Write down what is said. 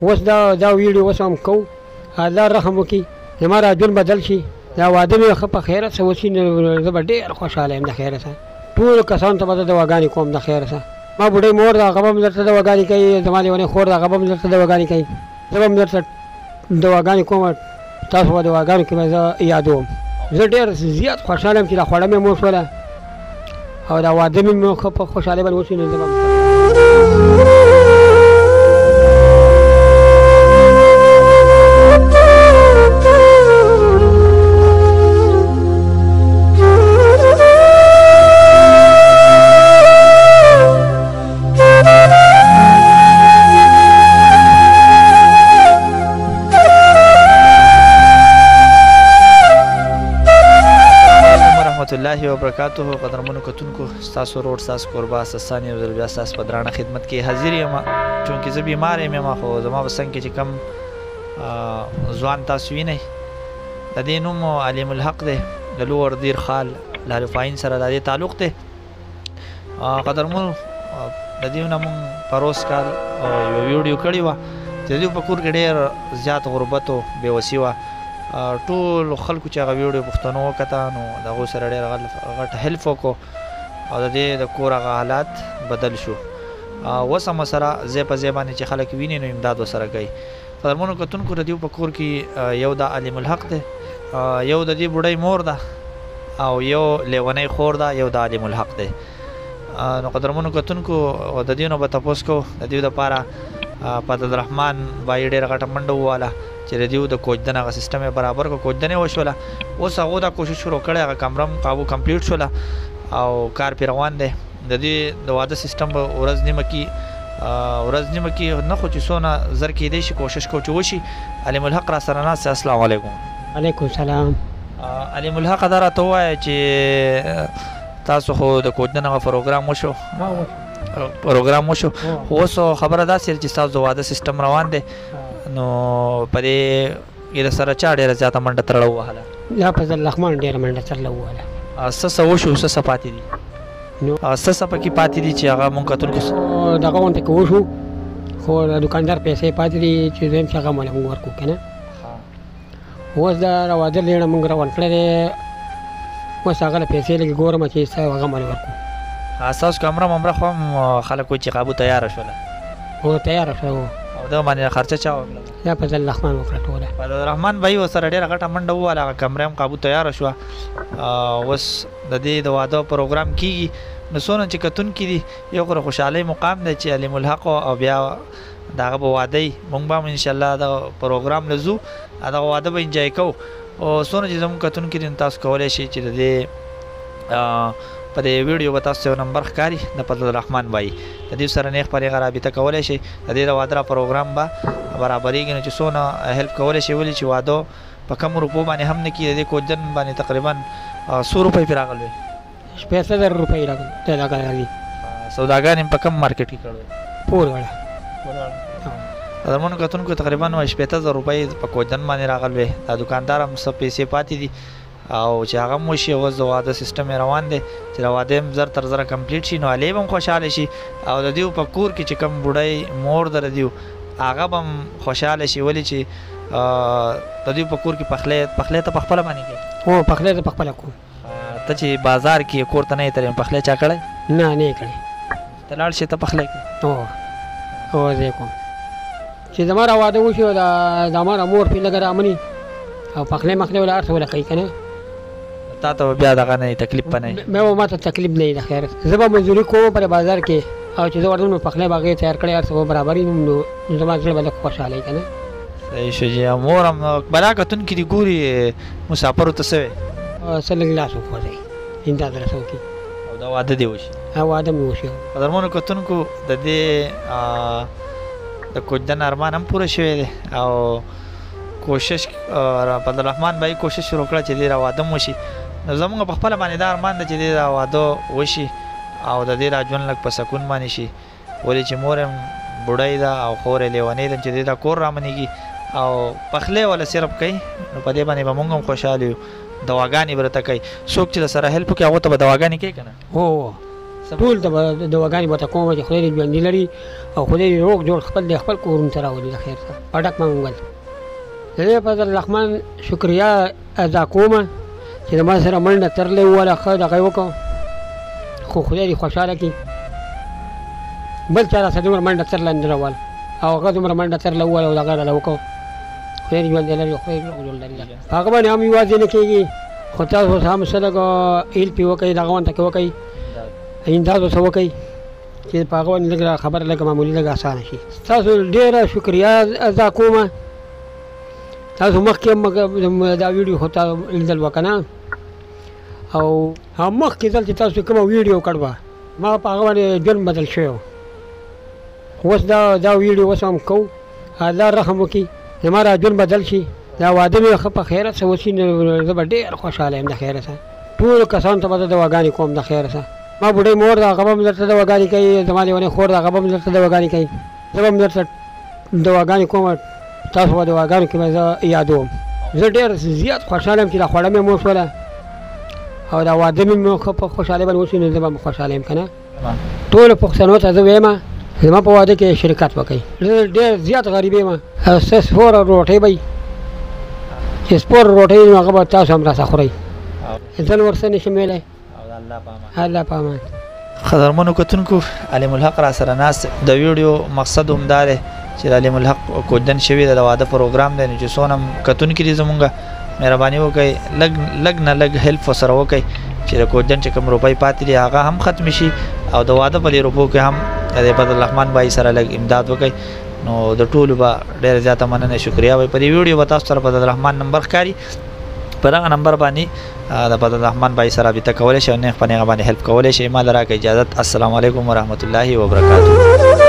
اوس دا دا ویډیو اوس هم کوو، الله رحم وکړي، زما دا ژوند بدل شي، دا واده مې ښه په خیره سره وشي، نو زه به ډېر خوشحاله یم. د خیره سره ټولو کسانو ته به زه دواګانې کوم. د خیره سره ما بوډۍ مور ده، هغه به هم درته دواګانې کوي، زما لېونۍ خور ده، هغه به هم درته دواګانې کوي، زه به هم درته دواګانې کوم. تاسو به دواګانو کې به زه یادوم. زه ډېر زیات خوشحاله یم چې دا خوړه مې هم وشوله او دا واده مې هم ښه په خوشحالۍ باندې وشو، نو زه به الله وبرکاته. قدرمنو کتونکو، ستاسو روډ ستاسو کوربه سستان یو ځل بیا ستاسو په درانه خدمت کې حاضر یم. چونکې زه بیمار یم، خو زما په څنګ کې چې کم ځوان تاسو وینئ، د دې نوم علیم الحق دی، د لوور دیر خال لالفاین سره د دې تعلق دی. قدرمنو، د دې نه مونږ پروس کال یو ویډیو کړې وه چې د دې په کور کې ډېر زیات غربت او بېوسي وه. ټول خلکو چې هغه ویډیو پښتنو وکته، نو د هغو سره ډېر غټ هیلپ وکړو او د دې د کور هغه حالات بدل شو. اوس هم سره ځای په ځای باندې چې خلک ویني نو امداد ورسره کوي. قدرمنو کتونکو، د دې په کور کې یو د علیم الحق دی، یو د دې بوډۍ مور ده او یو لیونۍ خور ده، یو د علیم الحق دی. نو قدرمنو کتونکو، د دې نو به تپوس کوو. د دې دپاره فضل الرحمن بای ډېره غټه منډه وواله چې د دیو د کوجدن هغه سیستم یې برابر کړ، کوجدن یې وشوله. اوس هغو دا کوشش شروع کړی، هغه کمره هم قابو کمپلیټ شوله او کار پرې روان دی. د دې د واده سیستم به ورځ نیمه کې ورځ نیمه کې نه، خو چې څونه زر کېدای شي کوشش کوو چې وشي. علیم الحق را سره ناست دی. السلام علیکم. علیکم سلام. علیم الحق، دا راته ووایه چې تاسو خو د کوجدن هغه پروګرام وشو، پروګرام وشو، خو اوس خبره داسې چې ستاسو د واده سیستم روان دی، نو په دې کې د سره چا ډېره زیاته منډه ترړه ووهله؟ دا فضل الرحمن ډېره منډه ترله ووهله. څه څه وشو، څه څه پاتې دي؟ نو څه څه پکې پاتې دي چې هغه مونږ کتونکو؟ دغه غونډه کې وشو، خو د دکاندار پیسې پاتې دي چې دویم چې هغه مو موږ ورکړو که نه. اوس دا واده لیړه موږ روان کړی دی، اوس هغه له پیسې لږې ګورم چې څه هغه مو ورکړو. ستاسو کمره ممره خو هم خلک وایي چې قابو تیاره شوله؟ هو، تیاره شوه. او دغه باندې خرچه چا وکړه؟ دا فضل الرحمن وکړه ټوله. فضل الرحمن بای ورسره ډېره غټه منډه وواله، هغه کمره هم قابو تیاره شوه. اوس د دې د واده پروګرام کیږي. نو څونه چې کتونکي دي، یو خو د خوشحالۍ مقام دی چې علیم الحق او بیا د هغه به واده وي. موږ به هم انشاءالله دغه پروګرام له ځو، دغه واده به انجوای کوو. او څونه چې زموږ کتونکي دي، نو تاسو کولی شئ چې د دې په دې ویډیو به تاسو یو نمبر ښکاري د فضل الرحمن بای، د دې سره نیغ په نیغه رابطه کولی شئ. د دې د واده پروګرام به برابرېږي، نو چې څونه هیلپ کولی شئ، ولې چې واده په کمو روپو باندې هم نه کېږي. د دې کوجدن باندې تقریبا څو روپۍ پرې راغلې؟ 60,000 روپۍ راغلې دغه راغلي. سوداګانې هم په کم مارکیټ کې کړې؟ پور وړه. قدرمنو کتونکو، تقریبا 60,000 روپۍ په کوجدن باندې راغلې. دا دکاندار هم څه پیسې پاتې دي او چې هغه هم وشي. اوس د واده سیستم یې روان دی چې د واده هم زر تر زره کمپلیټ شي، نو هلې به هم خوشحاله شي او د دیو په کور کې چې کوم بوډۍ مور ده د دیو، هغه به هم خوشحاله شي، ولې چې د دیو په کور کې پخلی پخلی ته په خپله باندې کوي؟ هو، پخلی زه په خپله کوم. ته چې بازار کې کور ته نه یې تللی، پخلی چا کړی؟ نه، نه یې کړی. ته لاړ شې، ته پخلی کوې؟ هو هو، زه یې کوم. چې زما را واده وشي، دا زما را مور پرې لږه رامني او پخلی مخلی ولا هر څه ولا کوي که نه. تا ته به بیا دغه نه تکلیف به نه؟ بیا ما ته تکلیف نه وي. د خیر زه به مزدوري کوم په بازار کې او چې زه ورځم نو پخلی به هغې تیار کړی، هر څه به برابر وي، نو زما زړه به لږ خوشحاله وي که نه. صحیح شو جي. مور هم بلا کتونکي دي ګوري، مسافرو ته څه وایې؟ څه لږ لاس وخوځوي، امداد راسره وکړي او دا واده دې وشي. واده مې وشي. قدرمنو کتونکو، د دې د کوجدن ارمان هم پوره شوی دی او کوشش فضل الرحمن بای کوشش شروع کړه چې دې را واده وشي. نو زمونږ په خپله باندې دا ارمان دی چې دې را واده وشي او د دې را ژوند لږ په سکون باندې شي، ولې چې مور هم بوډۍ ده او خور یې لیونۍ ده، چې دې دا کور رامنېږي او پخلی وله صرف کوي، نو په دې باندې به مونږ هم خوشحاله یو. دواګانې به درته کوي، څوک چې د سره هیلپ وکړي هغو ته به دواګانې کوي که نه؟ هو. ټول ته به دعاګانې ورته کوم چې خدای دې ژوندي لري او خدای دې روغ جوړ خپل د خپل کورونو ته راولي د خیر سره. په ډک منګل د دې فضل الرحمن شکریه ادا کوم چې د ما سره منډه ترلې ووله، ښه دغه یې وکړو، خو خدای دې خوشحاله کړي. بل چا راسره دومره منډه ترله نه راوله او هغه دومره منډه ترله ووله او دغه راله وکړو. خدای دې ژوندی لري، خدای دې روغ جوړ لري. په هغه باندې هم یوازې نه کېږي، خو تاسو هم څه لږ هیلپ یې وکړئ، دغه ونته کې وکړئ، امداد ورسره وکړئ چې په هغه باندې لږ خبره لږه معمولي لږه اسانه شي. ستاسو ډېره شکریه ادا کوم. تاسو مخکې هم دا ویډیو خو تاسو لیدل وه که نه، او هم مخکې ځل چې تاسو کومه ویډیو کړې وه ما په هغه باندې ژوند بدل شوی و. اوس دا ویډیو اوس هم کوو، الله رحم وکړي زما دا ژوند بدل شي، دا واده مې ښه په خیره سره وشي، نو زه به ډېر خوشحاله یم د خیره سره. ټولو کسانو ته به زه دعاګانې کوم د خیره سره. ما بوډۍ مور ده، هغه به هم درته دعاګانې کوي، زما لېونۍ خور ده، هغه به هم درته دعاګانې کوي، زه به هم درته دعاګانې کوم. تاسو په دعاګانو کې به زه یادوم. زه ډېر زیات خوشحاله یم چې دا خوړه مې هم وشوله او دا واده مې هم ښه په خوشحالۍ باندې وشو، نو زه به هم خوشحاله یم که نه. ټولو پښتنو ته زه وایم زما په واده کې شرکت وکړئ. زه ډېر زیات غریب یم، څه سپوره روټۍ به وي چې سپوره روټۍ وي نو هغه به تاسو هم راسره خورئ. زه نور څه نشم ویلی. الله په امان. قدرمنو کتونکو، علیم الحق را سره ناست. د ویډیو مقصد هم دا دی چې د علیم الحق کوجدن شوی د واده پروګرام دی، نو چې څونه هم کتونکي دي زمونږ، مهرباني وکړئ لږ لږ نه لږ هیلپ ورسره وکړئ چې د کوجدن چې کوم روپۍ پاتې دي هغه هم ختم شي او د واده په دې روپو کې هم د فضل الرحمن بای سره لږ امداد وکړئ. نو د ټولو به ډېره زیاته مننه شکریه وي. په دې ویډیو به تاسو سره فضل الرحمن نمبر ښکاري، په دغه نمبر باندې د فضل الرحمن بای سره رابطه کولی شئ او نېغ په نېغه باندې هیلپ کولی شئ. ما له راکړئ اجازت. السلام علیکم ورحمت الله وبرکاته.